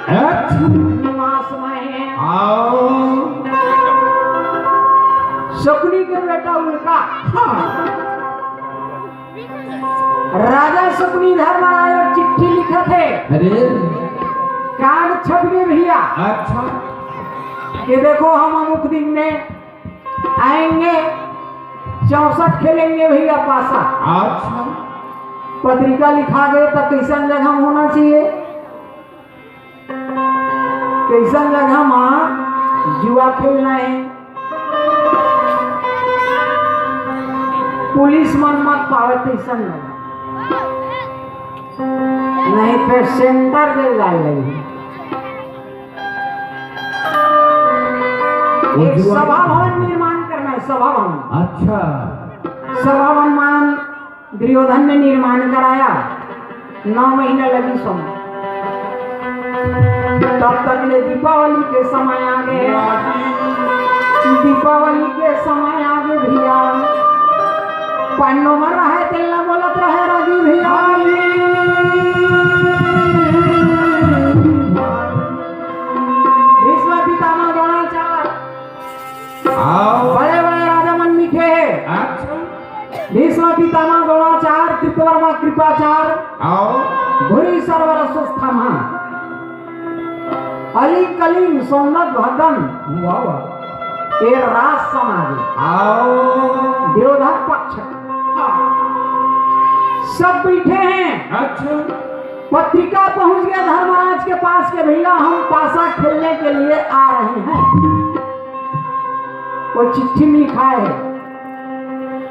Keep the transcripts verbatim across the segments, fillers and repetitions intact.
अच्छा। निवास में। आओ। शकुनी के बेटा उल्का। हाँ। राजा शकुनी धर्मराज ला चिट्ठी लिखत हे। अरे। Card छप गे भैया। अच्छा। कि देखो, हम अमुक दिन में आएंगे, चौसठ खेलेंगे भैया पासा। अच्छा। पत्रिका लिखा गे त कइसन जगह म होना चाहिए? कइसन जगह म जुआ खेलना हे, पुलिस मन मत पावे तइसन जगह, नहीं फेर center जेल जाए लगही। वो एक जुआ सभा भवन निर्माण करना हे, सभा भवन। अच्छा। सभा भवन दुर्योधन ने निर्माण कराया, नौ महीना लगिस ओमा। तब तक ले दीपावली के समय आ गे। दीपावली के समय आ गे भैया। पांडव मन रहे, तेला बोलत रहे रागी भैया। भीष्म पितामह द्रोणाचार्य, आओ। बड़े बड़े राजा मन मिठे हे। अच्छा। भीष्म पितामह द्रोणाचार्य, कृतवर्मा कृपाचार्य, आओ। भूरि सर्वर अश्वत्थामा, अली कलिंग सौनक भदन। वाह, वाह। ये राज समाज हे। आओ। द्योधक पक्ष। हाँ। सब बैठे हे। अच्छा। पत्रिका पहुंच गे धर्मराज के पास के भैया, हम पासा खेलने के लिए आ रहे हैं। वो चिट्ठी में लिखा हे।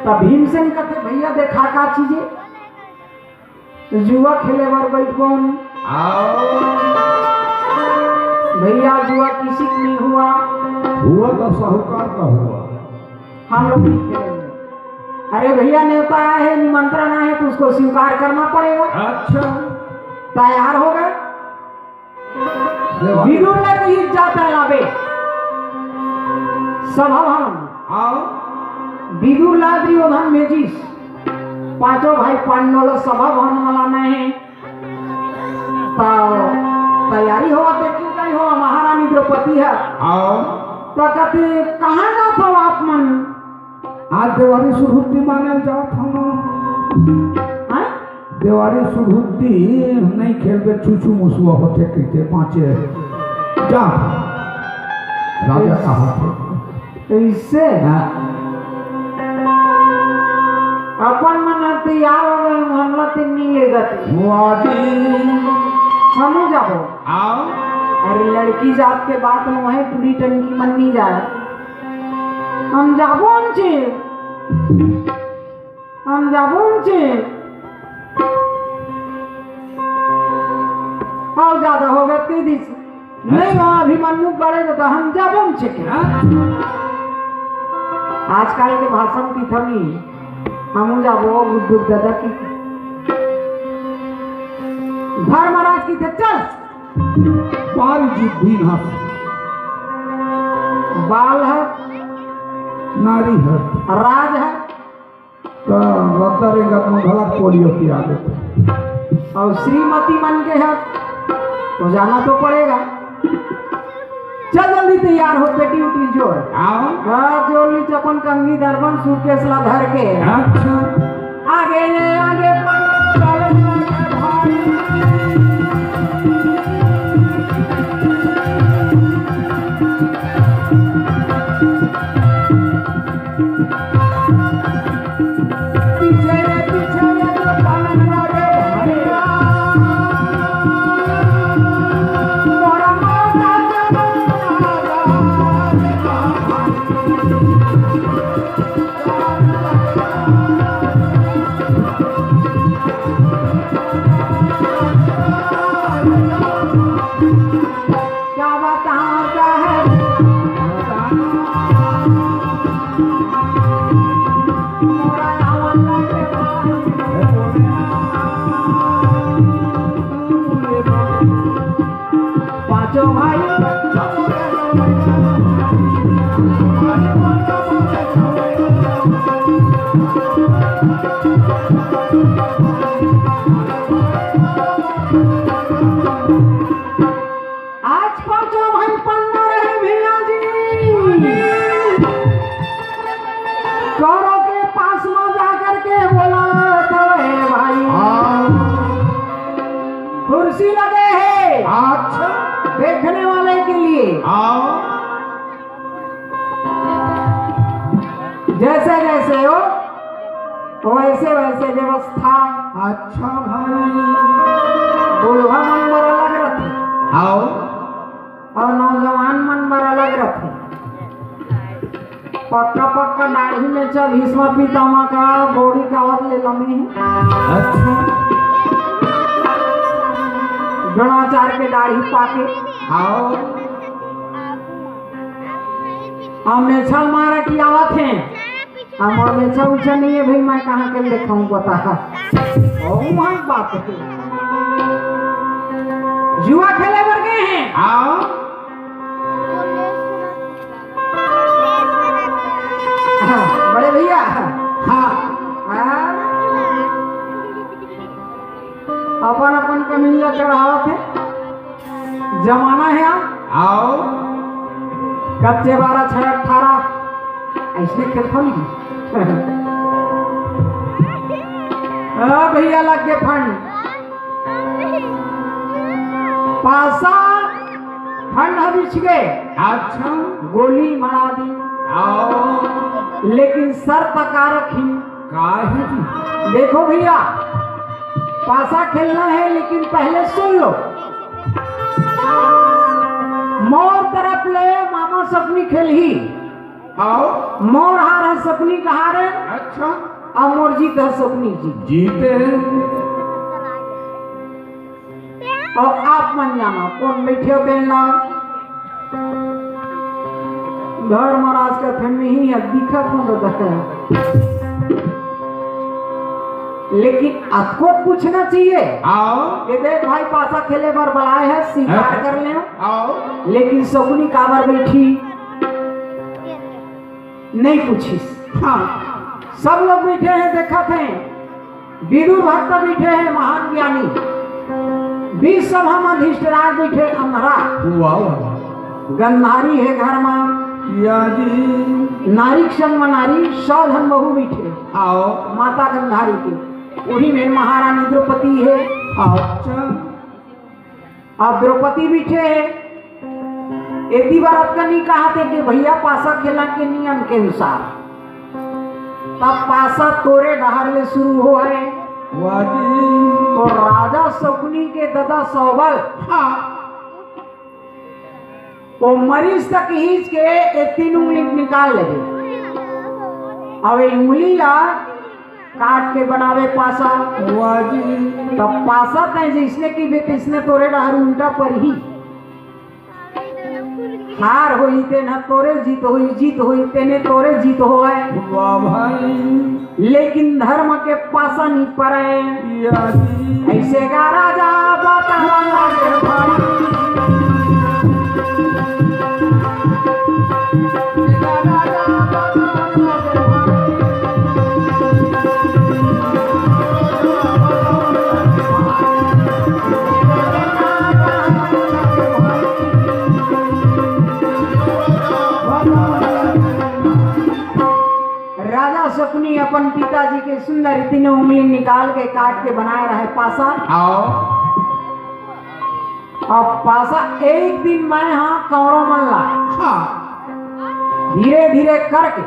तब भीमसेन कथे, भैया देखा का चीज हे? जुआ खेले बर बैठ गे हन। आओ। भैया जुआ किसी का नहीं हुआ। हुआ तो साहूकार का हुआ। हम लोग नहीं खेलेंगे। अरे भैया, नेवता आया है, निमंत्रण आया है, तो उसको स्वीकार करना पड़ेगा। अच्छा। तैयार हो गए। विदुर ला कहिस, जा तैं लाबे। सभा भवन। आओ। विदुर ला दुर्योधन भेजिस। पांचों भाई पांडव ला सभा भवन में लाना हे। त तैयारी होवत हे कि नहीं हो, महारानी द्रौपदी हे। आओ। त कथे, कहाँ जात हो आप मन? आज देवारी सुरहुत्ती माने ल जात हन। हैं? देवारी सुरहुत्ती नहीं खेलबे, छुछू मुसुआ होथे कहिथे पांचे। जा। राजा कहा थे। कइसे? हाँ। अपन मन ह तैयार हो गे, हमला ते नहीं लेगत। वाजी। हमू जाबो। आओ। अरे लड़की जात के बात नोहे, टूरी टंकी मन नहीं जाए। हम जाबो हमचे। हम जाबो हमचे। अउ जादा होगे तेदी से। नहीं, वहाँ अभिमन्यु बड़े तो हम जाबो हमचे के। हाँ? आजकल के भाषा म किथन नहीं, हम जाबो गुड्डू दादा की। धर्मराज कथे चल। बाल जिद्दी ना। बाल हे। नारी हे। राज हे। त रद्दा रेंगत म घलक पोलियो पिया देथे। अउ श्रीमती मन के हे, तो जाना तो पड़ेगा। चल जल्दी तैयार हो, पेटी उटी जोर। आओ। हाँ, जोर ली चपन कंगी दरबन सूटकेस ला धर के। अच्छा। आगे ये, आगे। जैसे जैसे हो, वैसे वैसे व्यवस्था। अच्छा भाई। बुढ़वा मन बर अलग रथे। हाँ। अउ नौजवान मन बर अलग रथे। पक्का पक्का दाढ़ी में च भीष्म पितामह का गोड़ी का और ले लम्बी है। अच्छा। द्रोणाचार्य के दाढ़ी पाके। हाँ। अउ मेछा मारा कि आवत हे। हमर मेछा उछा नहीं है भाई, मैं कहाँ के देखाऊं बता। ओ माय बाप रे। जुआ खेले बर गए हैं। हाँ। हाँ, बड़े भैया। हाँ। हाँ। अपन अपन कमीन ला चढ़ावत हे। जमाना हे। आओ। कच्चे बारह, छह अठारह, ऐसने खेलथन। ओ भैया, लग गे फंड। पासा फंड ह बिछ गे। अच्छा। गोली मरा दी। आओ। लेकिन शर्त का रखी। काहे जी? देखो भैया, पासा खेलना है, लेकिन पहले सुन लो। मोर तरफ ले मामा सकुनी खेलही। आओ। मोर हार ह सकुनी के हार हे। अच्छा। अउ मोर जीत ह सकुनी जीत। जीते हैं। अउ आप मन जाना, कोन बइठे हो तेन ला। धर्मराज का फैमिली ही है, दिखत हो तो दखा। लेकिन आपको पूछना चाहिए। आओ। कि देख भाई, पासा खेले बर बलाए हे, स्वीकार हैं? कर ले। आओ। लेकिन सकुनी काबर बइठी? नहीं पूछिस। हाँ। सब लोग बइठे हैं, देखत हैं। विदुर भक्त बइठे हैं, महान ज्ञानी। बीच सभा में धृतराष्ट्र बइठे, अंधरा। वाह, वाह, वाह। गंधारी हे घर में। या जी। नारी के संग में नारी, सौ झन बहू बइठे। आओ। माता गंधारी के। उही में महारानी द्रौपदी हे। अच्छा। अब द्रौपदी बइठे हे, एती बार अतका नहीं कहा थे कि भैया, पासा खेला के नियम के अनुसार। तब पासा तोरे डहर ले शुरू होहे। वाह जी। तो राजा सकुनी के ददा सौबल, हाँ। वो मरीज तक खींच के ये तीन उंगली निकाल लेबे। अब ये उंगली ला काट के बनावे पासा। वाह जी। तब पासा तैं जइसने कहिबे तइसने तोरे डहर उल्टा परही। हार होही तेन ह तोरे जीत होही, जीत होही तेने तोरे जीत होवय। वाह भाई। लेकिन धर्म के पासा नी परय। या जी। ऐसे का राजा बतावा लागे भाई। राजा सकुनी अपन पिताजी के सुंदर तीनों उंगली निकाल के काट के बनाए रहे पासा। आओ। अब पासा एक दिन मैं हाँ कौरव मन ला हाँ। धीरे धीरे करके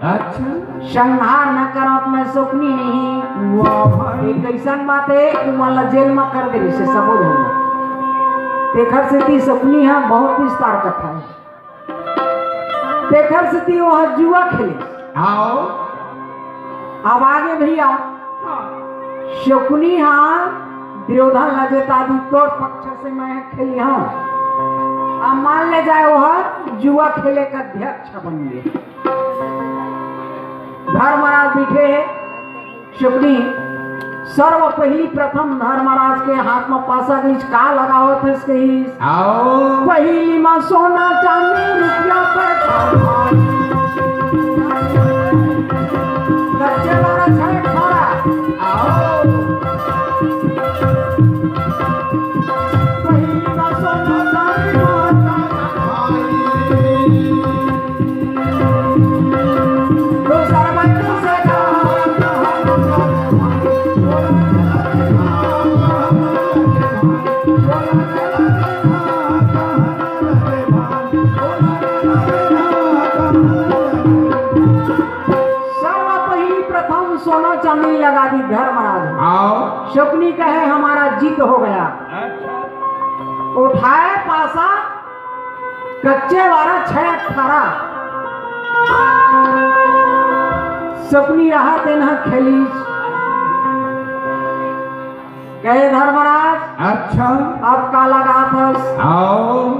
अच्छा। संहार न करत मैं सकुनी नहीं। वाह भाई। ये कैसन बात हे, उमन ला जेल में कर दे से सबो झन। तेखर सेती सकुनी ह बहुत विस्तार कथा हे। तेखर सेती ओह जुआ खेले। आओ। अब आगे भैया, शकुनी हा दुर्योधन ला जता दी, तोर पक्ष से मैं खेली हूँ। अब मान ले जाए, वह जुआ खेले का अध्यक्ष बन गए। धर्मराज बैठे हैं, शकुनी सर्व पहिली प्रथम धर्मराज के हाथ म पासा गईस, का लगावत हस कहिस? आओ। पहिली म सोना चांदी रुपया पैसा भारी। कच्चे वाला छठ खारा। आओ। पहिली म सोना चांदी रुपया पैसा भारी। लगा दी धर्मराज। आओ। शकुनी कहे, "हमारा जीत हो गया।" अच्छा। उठाए पासा, कच्चे वाला छह अठारह। शकुनी रहा तेन ह खेलीस। कहे, "धर्मराज, अच्छा। अब का लगात हस?" आओ।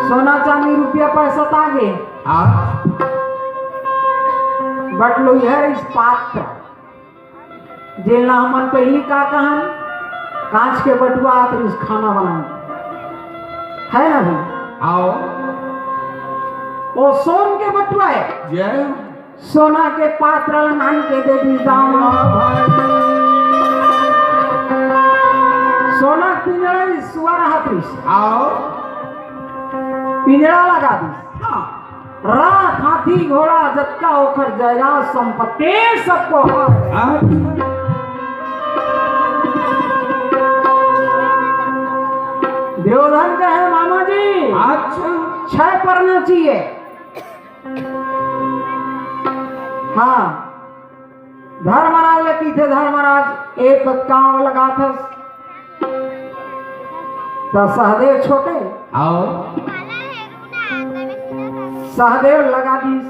सोना चांदी रुपया पैसा त आगे। आ। बट लोहिया इस पात्र, जेला हमन पहिली का कहन, कांच के बटुआ आत रिस खाना बनाए, है ना भाई? आओ। वो सोन के बटुआ है। जय। सोना के पात्र ल नान के दे दिस दाम। वाह भाई। सोना पिंजरा सुअर हाथ रिस। आओ। पिंजरा लगा दिस। हाँ। रथ, हाथी, घोड़ा, जतका ओखर जायदाद संपत्ति सबको हार। अच्छा। दुर्योधन कहे, "मामा जी, अच्छा। छह पड़ना चाहिए।" हाँ, धर्मराज ल कहिथे, "धर्मराज, एक काम लगाथस।" त सहदेव छोटे, आओ। सहदेव लगा दिस,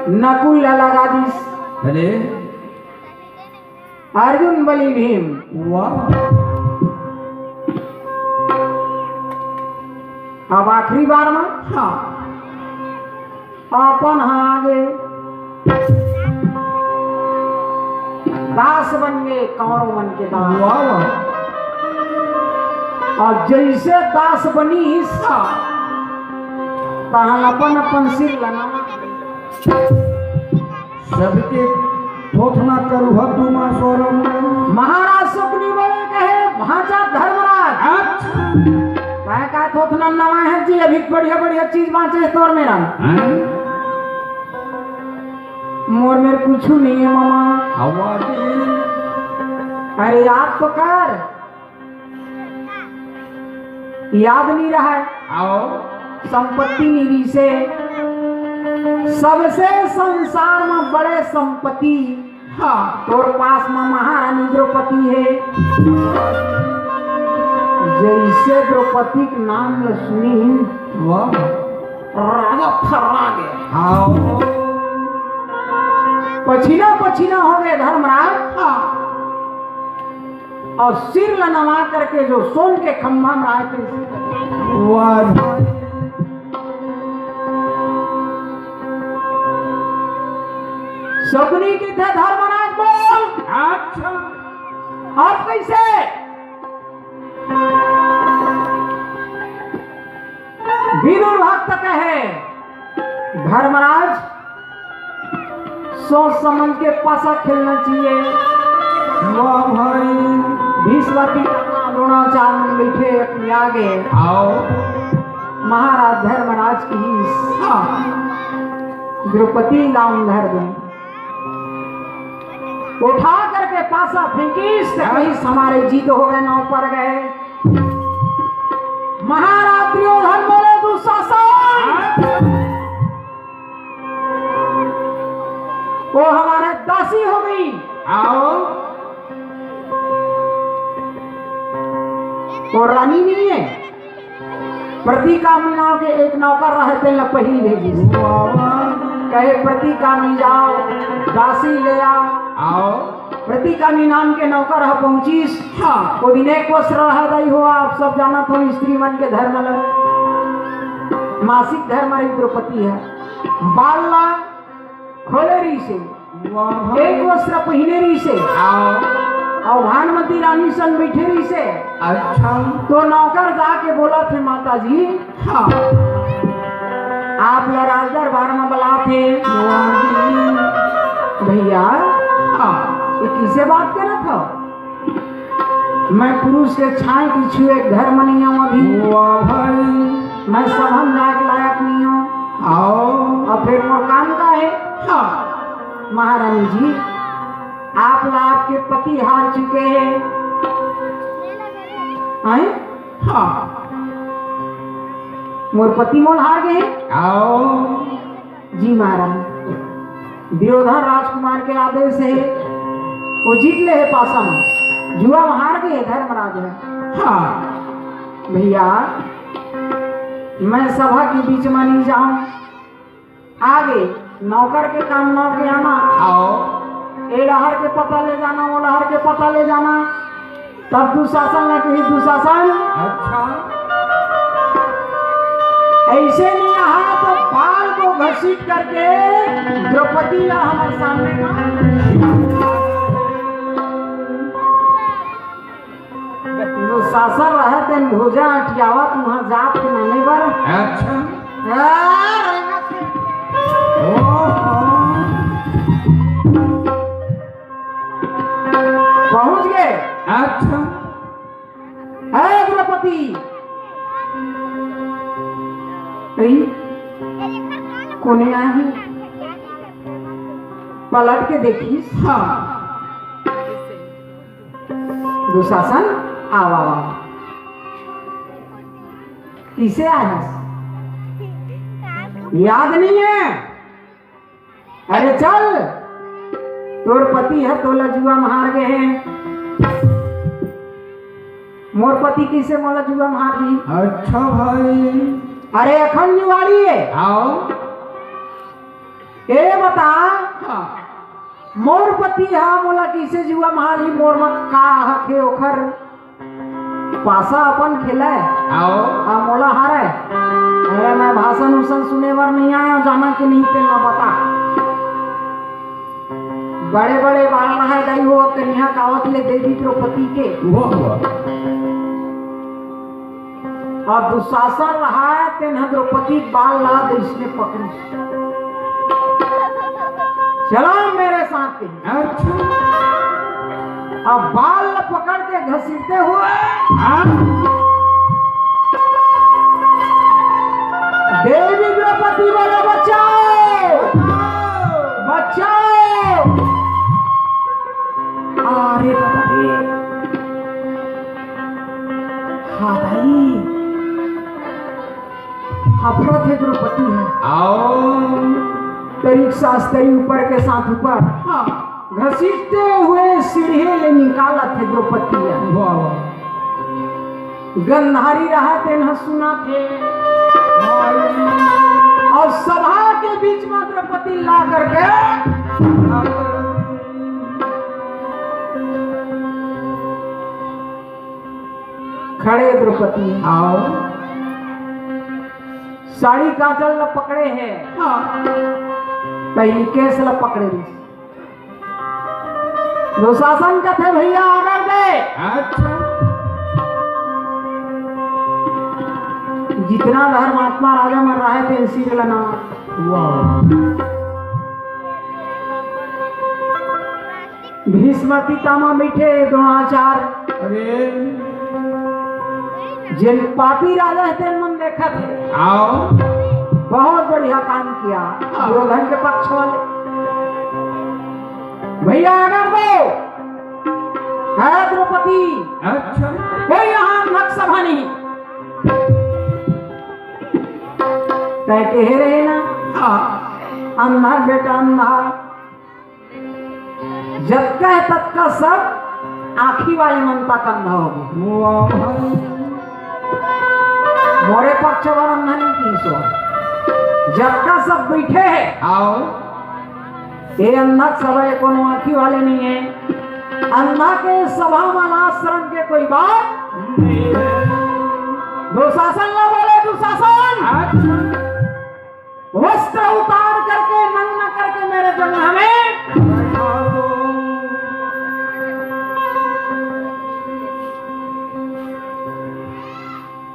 नकुल ला लगा दिस, अरे। अर्जुन, बलि, भीम। वाह। अब आखिरी बार में, हाँ। अपन ह आगे दास बन गे, कौरव मन के दास। वाह, वाह। अउ जइसे दास बनिस, तहन अपन अपन सिर ल नवा। सबके थोथना करू ह तुमा सोरम। महाराज शकुनि बोले, कहे, "भांचा धर्मराज, अच्छा। काय का थोथना नवा है जी, अभी बढ़िया बढ़िया चीज बांचे हे तोर मेर।" हैं? मोर मेर कुछु नहीं है मामा। हवा जी। अरे याद तो कर। याद नहीं रहा है। आओ। संपत्ति नहीं रिसे। सबसे संसार में बड़े संपत्ति, हाँ। तोर पास में महारानी द्रौपदी है। जइसे द्रौपदी के नाम ल सुनिस, वाह। राजा थर्रा गे। हाँ। पछिना पछिना हो गे धर्मराज। हाँ। अउ सिर ल नवा करके जो सोन के खंभा में आए थे। वाह। शकुनि कथे, "धर्मराज बोल।" अच्छा। अब कइसे? विदुर भक्त कहे, "धर्मराज, सोच समझ के पासा खेलना चाहिए।" वाह भाई। भीष्म पितामह द्रोणाचार्य मन बइठे अपने आगे। आओ। महाराज धर्मराज कहिस, हाँ। द्रौपदी लाऊं धर दूं। उठा करके पासा फेंकिस, त कहिस, "हमारे जीत हो गए, नौ पर गए।" महाराज दुर्योधन बोले, "दुशासन, वो हमारा दासी हो गई।" आओ। वो रानी नहीं है। प्रतिगामी नाम के एक नौकर रहे, तेला पहिली भेजिस। कहे, "प्रतिगामी जाओ, दासी ले आओ।" आओ। प्रतिगामी नाम के नौकर ह पहुंचिस। हाँ। वो दिन एक वस्त्र रहा दाई हो, आप सब जानत हो स्त्री मन के धर्म ल। मासिक धर्म रही द्रौपदी ह। बाल ला खोले रहिसे। वाह भाई। एक वस्त्र पहिने रहिसे। हाँ। अउ भानुमती रानी संग बइठे रहिसे। अच्छा। तो नौकर जाके बोलथे, "माता जी, हाँ। आप ला राजदरबार में बलाथे।" वाह। भैया, हाँ। ये किसे बात करत हो? मैं पुरुष के छांय के छुए घर म नइ आंव अभी। वाह भाई। मैं सभा म जाए के लायक नइ आंव। आओ। अउ फेर मोर काम का हे? हाँ। महारानी जी, आप ला आपके पति हार चुके हे। हैं? हाँ। मोर पति मोला हार गे हे। आओ। जी महाराज। दुर्योधन राजकुमार के आदेश हे, वो जीत ले हे पासा म, जुआ म हार गे हे धर्मराज ह। हाँ। भैया, मैं सभा के बीच म नहीं जाऊं, आगे नौकर के काम नौ के आना। आओ। ए डहर के पता ले जाना, वो डहर के पता ले जाना, तब दुशासन ला कही, दुशासन। अच्छा। ऐसे नहीं रहा तो बाल को घसीट करके द्रौपदी ला हमारे सामने का। दुशासन रहे तेन भुजा अटियावत वहां जात के नाने बर। अच्छा। आ, ओहो। पहुंच गए। अच्छा। हे द्रौपदी, कही, कोने आए हैं? पलट के देखिस। हाँ। दुशासन, आवा, आवा। किसे आया? याद नहीं है? अरे चल, तोर पति ह तोला जुआ म हार गे हे। मोर पति किसे मोला जुआ म हार दी? अच्छा भाई। अरे अखन जुआड़ी हे। आओ। ए बता, हाँ। मोर पति ह मोला किसे जुआ म हार दी, मोर म का हक हे ओखर? पासा अपन खेलय, आओ। आ मोला हारय। अरे मैं भाषण उसन सुने बर नहीं आया, जाना कि नहीं तेला बता। बड़े बड़े बाल रहा दाई हो, कन्या कावत ले देवी द्रौपदी के। वाह, वाह। और दुशासन रहा, तेन ह द्रौपदी बाल ला दे इसने पकड़ी। चलो मेरे साथ के। अच्छा। अब बाल पकड़ के घसीटते हुए, हाँ। देवी द्रौपदी बोलो, "बचाओ, बचाओ।" अरे बाबा रे। हाँ भाई। हाफरत हे द्रौपदी ह। आओ। तरीक शास्त्री ऊपर के साथ ऊपर। हाँ। घसीटते हुए सीढ़ी ले निकालत हे द्रौपदी ह। वाह, वाह। गंधारी रहा तेन ह सुनत हे। और सभा के बीच में द्रौपदी ला करके खड़े द्रौपदी। आओ। साड़ी काजल ला पकड़े हे। हाँ। पहिली केस ला पकड़े रहिस। दुशासन कथे, "भैया आगर दे।" अच्छा। जितना धर्मात्मा राजा मन रहे थे, सिर लना। वाह। भीष्म पितामह बैठे द्रोणाचार्य। अरे। जेन पापी राजा हे तेन मन देखत हे। आओ। बहुत बढ़िया काम किया। हाँ। दुर्योधन के पक्ष वाले। भैया आगर दो। हे द्रौपदी। अच्छा। कोई यहाँ अंधक सभा नहीं। तय कहे रहे ना। हाँ। अंधा बेटा अंधा। जतका हे ततका सब आँखी वाले मन तक अंधा हो गे। वाह भाई। मोरे पक्ष बर अंधा नहीं किहिस हो। जतका सब बैठे हे, आओ। ये अंधा सब हे, कोनो आँखी वाले नहीं हे। अंधा के सभा में आश्रम के कोई बात नहीं हे। दुशासन ला बोले, दुशासन। अच्छा। वस्त्र उतार करके, नग्न करके मेरे जंघा में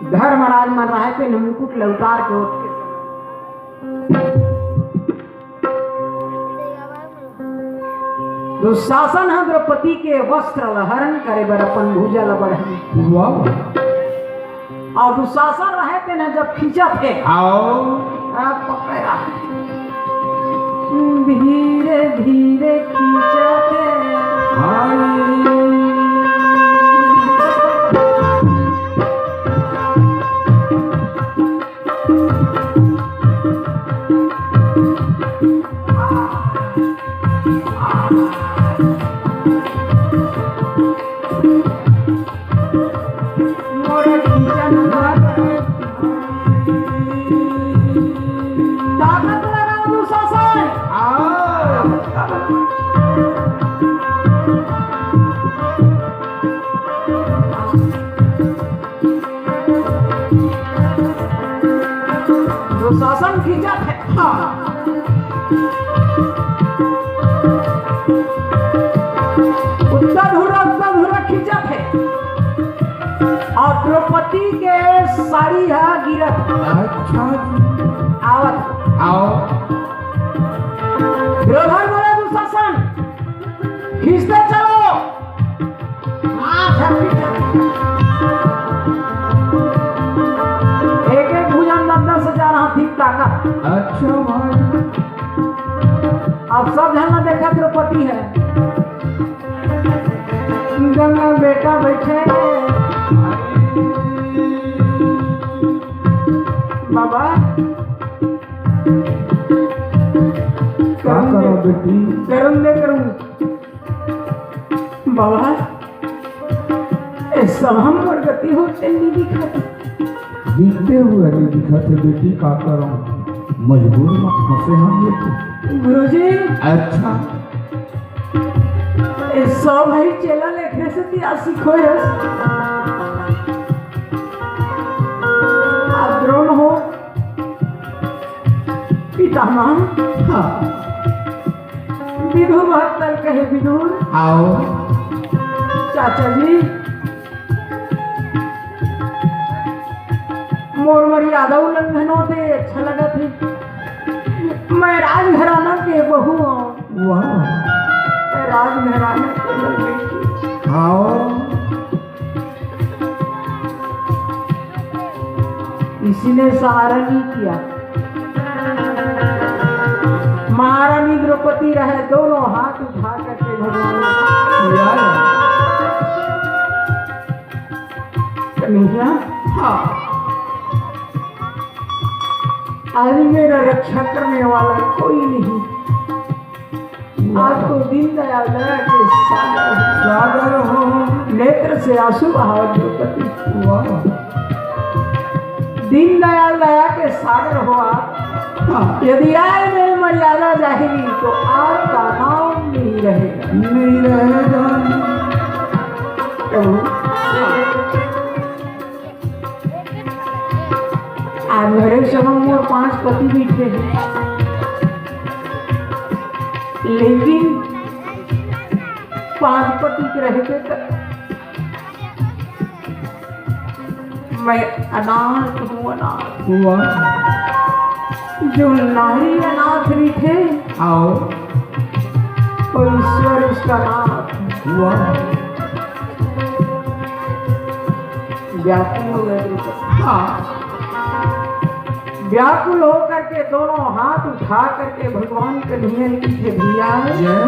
धर्मराज मन रहे थे, मुकुट ल उतार के ओतके दुशासन ह द्रौपदी के वस्त्र ल हरण करे बर अपन भुजा ल बढ़ाई। वाह। अउ दुशासन रहे तेन ह जब खींचत हे। आओ। आ, पकड़े रहे। धीरे धीरे खींचत हे। हाय। दुशासन खींचत हे। हाँ। उत्ता धुरा, उत्ता धुरा खींचत हे। अउ द्रौपदी के साड़ी ह गिरत हे। अच्छा जी। आवत। आओ। दुर्योधन बोले, दुशासन, खींचते चलो। हाँ, सब खींचते। एक एक भुजा में दस दस हजार हाथी के ताकत। अच्छा भाई। अब सब झन ला देखत द्रौपदी हे। गंगा बेटा बइठे। बाबा। का करूं बेटी? करूं, मैं करूं। बाबा, ए सब हमर गति होते नहीं दिखत। दिखते हुए नहीं दिखत हे बेटी, का करूं? मजबूर म फंसे हम ये तो। गुरुजी। अच्छा। ए सब हे चेला लेखे से तिया सीखो है। आ द्रोण हो, पितामह। हाँ। विदुर महत्तल कहे विदुर। आओ। चाचा जी, मोर मर्यादा उल्लंघन होथे, अच्छा लगत हे। मैं राजघराना के बहू हूँ। वाह। मैं राजघराना के बहू हूँ। आओ। किसी ने सहारा नहीं किया। महारानी द्रौपदी रहे, दोनों हाथ उठा करके भगवान को किया। कन्हैया, हाँ। आज मेरा रक्षा करने वाला कोई नहीं। आज तो दीनदयाल दया के सागर हो। सागर हो। नेत्र से आंसू बहाओ द्रौपदी। वाह। दीनदयाल दया के सागर हो आप। हाँ। यदि आज मेरी मर्यादा जाएगी तो आपका नाम नहीं रहेगा। नहीं रहेगा। प्रभु। आज मेरे संग मोर पांच पति बइठे हे, लेकिन पांच पति के रहते त मैं अनाथ हूँ, अनाथ। वाह। जो नारी अनाथ रहिथे, आओ। वो ईश्वर उसका नाथ। वाह। व्याकुल हो गए द्रौपदी। हाँ। व्याकुल होकर के दोनों हाथ उठा करके भगवान कन्हैया ने कहे, भैया, जय।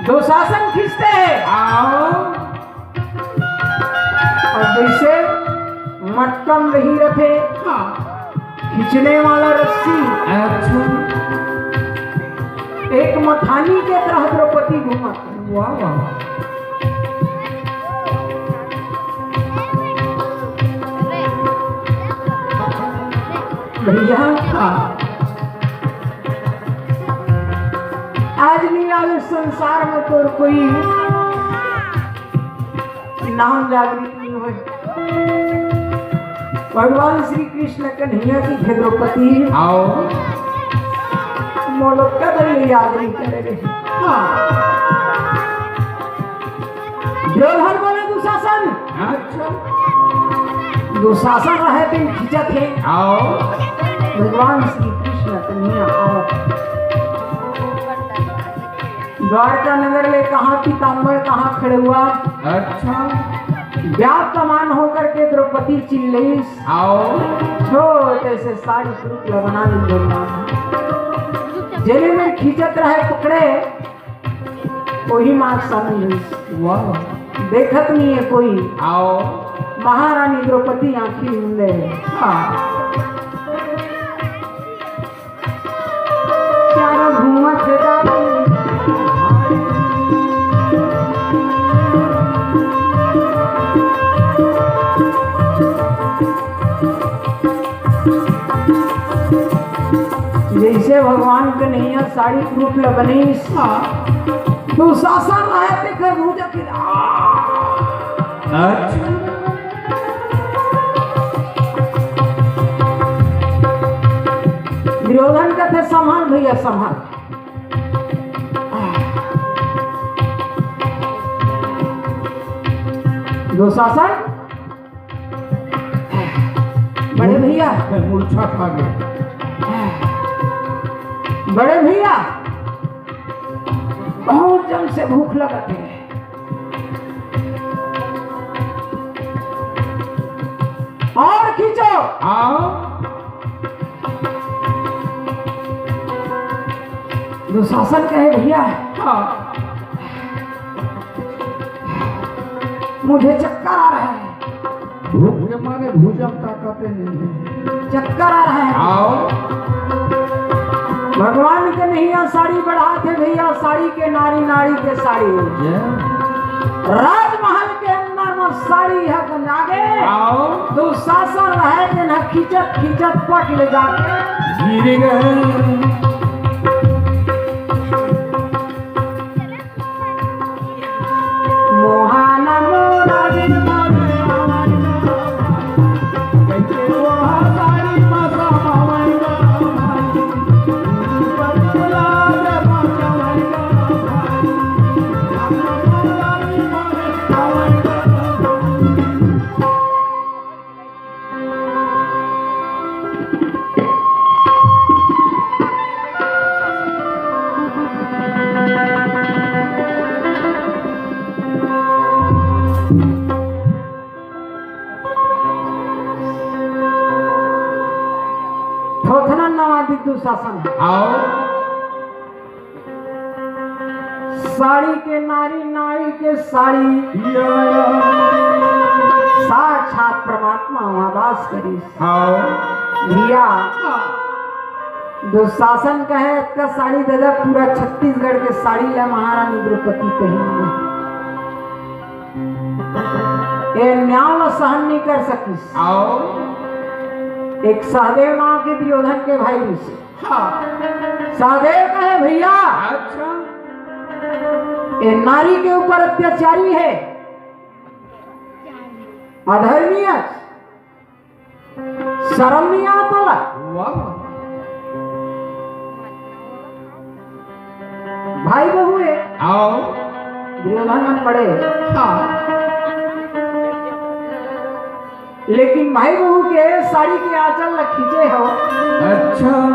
दुशासन खींचते हैं। आओ। अउ जइसे मटका म रही रथे, हाँ। खींचने वाला रस्सी। अच्छा। एक मथानी के तरह द्रौपदी घूमत। वाह, वाह। भैया, हाँ। आज नहीं आवे संसार में तोर कोई नाम जागृत नहीं होय। भगवान श्री कृष्ण कन्हैया कथे द्रौपदी, आओ। मोला कदर ले याद नहीं करे रहे। हाँ। दुर्योधन बोले दुशासन। अच्छा। दुशासन रहे तेन खींचत हे। आओ। भगवान श्री कृष्ण कन्हैया आओ। द्वारका नगर ले कहाँ पीताम्बर, कहाँ खड़ुआ। अच्छा। व्याप्तमान होकर के द्रौपदी चिल्लइस। आओ। छोटे से साड़ी सुरुक ला बना ली भगवान। जेने में खींचत रहे पकड़े, वही माँ शामिल हुई। वाह। देखत नहीं है कोई। आओ। महारानी द्रौपदी आंखी मूंदे। हाँ। चारों घूमत हे दादा। जइसे भगवान कन्हैया साड़ी के रूप ल बनिस, हाँ। दुशासन रहे तेकर भुजा के, आ। अच्छा। दुर्योधन कथे, "संभाल भैया, संभाल।" दुशासन, बड़े भैया। मैं मूर्छा खा गया। बड़े भैया, बहुत जन से भूख लगत हे। और खींचो। हाँ। दुशासन कहे, "भैया, हाँ। मुझे चक्कर आ रहा है।" भूख के मारे भुजा में ताकत नहीं है। चक्कर आ रहा है। आओ। भगवान कन्हैया साड़ी बढ़ाथे भैया, साड़ी के नारी, नारी के साड़ी। जय। राजमहल के अंदर में साड़ी हे गुंजा गे। आओ। दुशासन रहे तेन ह खींचत खींचत पट ले जाके गिर गए। मोहन मोरा रे मोरे आवन। थोथना नवा विद्युत शासन। आओ। साड़ी के नारी, नारी के साड़ी। या, या। साक्षात परमात्मा वहाँ वास करिस। हाँ। भैया, दुशासन कहे, "अतका साड़ी दे दे, पूरा छत्तीसगढ़ के साड़ी ले महारानी द्रौपदी पहन ले।" ए न्याय ला सहन नहीं कर सकिस। आओ। एक सहदेव नाम के दुर्योधन के भाई रिहिस। हाँ। सहदेव कहे, "भैया, अच्छा। ये नारी के ऊपर अत्याचारी है, अधर्मी है, शर्म नहीं आवत तोला?" वाह। भाई बहू है। आओ। दुर्योधन मन बड़े। हाँ। लेकिन भाई बहू के साड़ी के आंचल ल खींचे हो। अच्छा।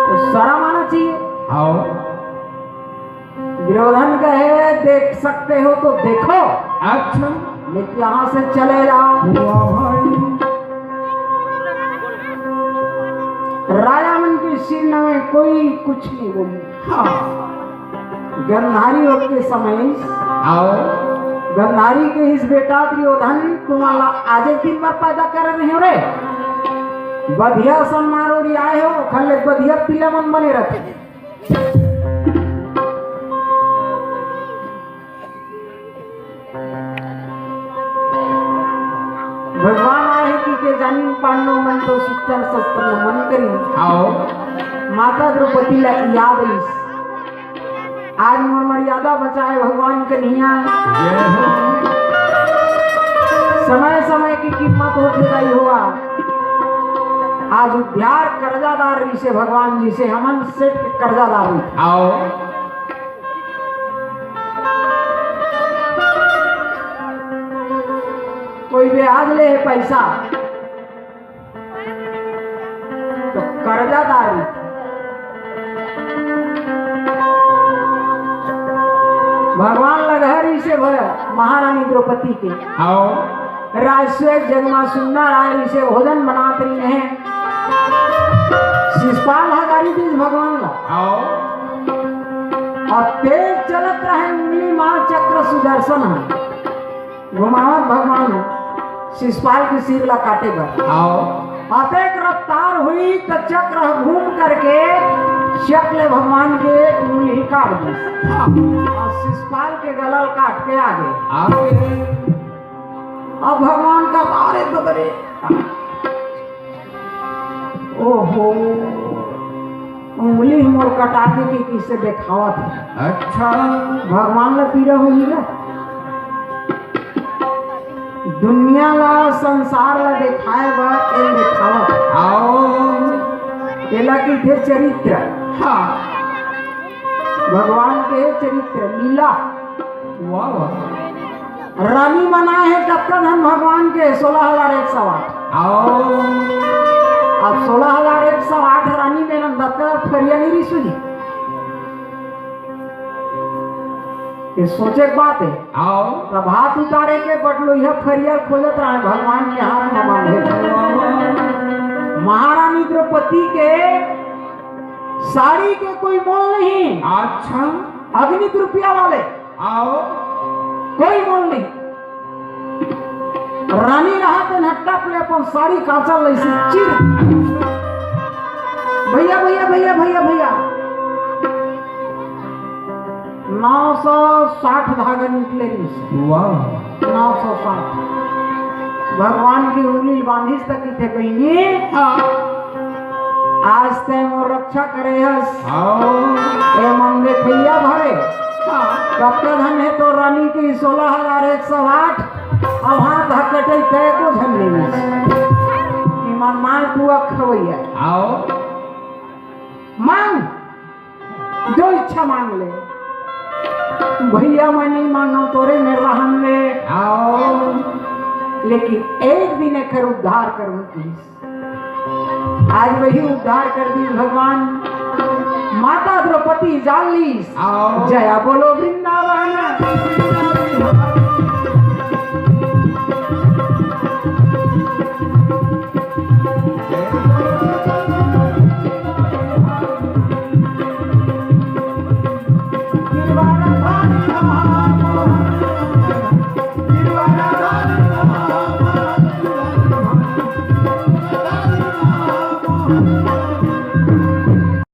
तो शर्म आना चाहिए। आओ। दुर्योधन कहे, "देख सकते हो तो देखो।" अच्छा। नहीं तो यहाँ से चले जाओ। वाह भाई। राजा मन के सिर में कोई कुछ नहीं बोली। हाँ। गंधारी होके समय। आओ। गंधारी कहिस, "बेटा दुर्योधन, तुम्हारा आज एक दिन बर पैदा करे रहे हो रे। बधिया सन मारो रे आए हो, खल्ले बधिया पिला मन बने रहते।" भगवान आहे कि के जानी पांडव मन तो शिक्षण शस्त्र नमन करी। आओ। माता द्रौपदी ला याद रहिस। आज मोर मर्यादा बचाए भगवान कन्हैया। जय हो। समय समय की कीमत होथे दाई हो। आज उद्धार कर्जादार रिहिसे भगवान जी से, हमन सेठ के कर्जादार रिहिसे। आओ। कोई ब्याज ले हे पैसा, तो कर्जादार। भगवान लगे रिहिसे भय महारानी द्रौपदी के। आओ। राजश्वेत जगमा सुंदर आए रिहिसे, भोजन बनात रहिन हे। शिशुपाल ह गारी दिस भगवान ला। आओ। अउ तेज चलत रहे उंगली मा चक्र सुदर्शन ह। घुमावत भगवान ह शिशुपाल के सिर ला काटे बर। आओ। अतेक रफ्तार होइस त चक्र ह घूम करके चक्र ले भगवान के उंगली काट दिस। हाँ। अउ शिशुपाल के गला ल काट के आगे। आगे। अब भगवान का, "अरे बाप रे।" ओहो। मोर कटा के, के किसे देखावत हे। अच्छा। भगवान ला पीरा होही ना। दुनिया ला, संसार ला देखाए बर ए देखावत। आओ। एला कहिथे चरित्र। हाँ। भगवान के चरित्र लीला। वाह वाह। रानी बनाए हे कतका झन भगवान के, सोलह हजार एक सौ आठ। आओ। अब सोलह हजार एक सौ आठ रानी में न दतका फरिया नहीं रिसु जी। ये सोचे के बात है। आओ। प्रभात उतारे के बटलोइया फरिया खोजत रहे भगवान के हाथ में बांधे। महारानी द्रौपदी के साड़ी के कोई मोल नहीं। अच्छा। अग्नि रुपया वाले आओ। कोई मोल नहीं। रानी रहा तेन हट्टा पे अपन साड़ी काचा लैसी चिर। भैया, भैया, भैया, भैया, भैया, नौ सौ साठ धागा निकले रहिस। वाह। नौ सौ साठ। भगवान की उंगली बांधिस त कहिथे, बहिनी, हाँ। आज ते मोर रक्षा करे हस। आओ। ए मन देखैया भरे। हाँ। कतका धन हे तोर रानी की सोलह हजार एक सौ आठ। अब हाथ हकटे ते को धन नहीं। ईमान मांग तू अखवैया। आओ। मांग, जो इच्छा मांग ले। भैया, मैं नहीं मांगो तोरे में रहन ले। आओ। लेकिन एक दिन एकर उद्धार करूँ please। आज वही उद्धार कर दी भगवान। माता द्रौपदी जान ली। आओ। जया बोलो वृंदावन।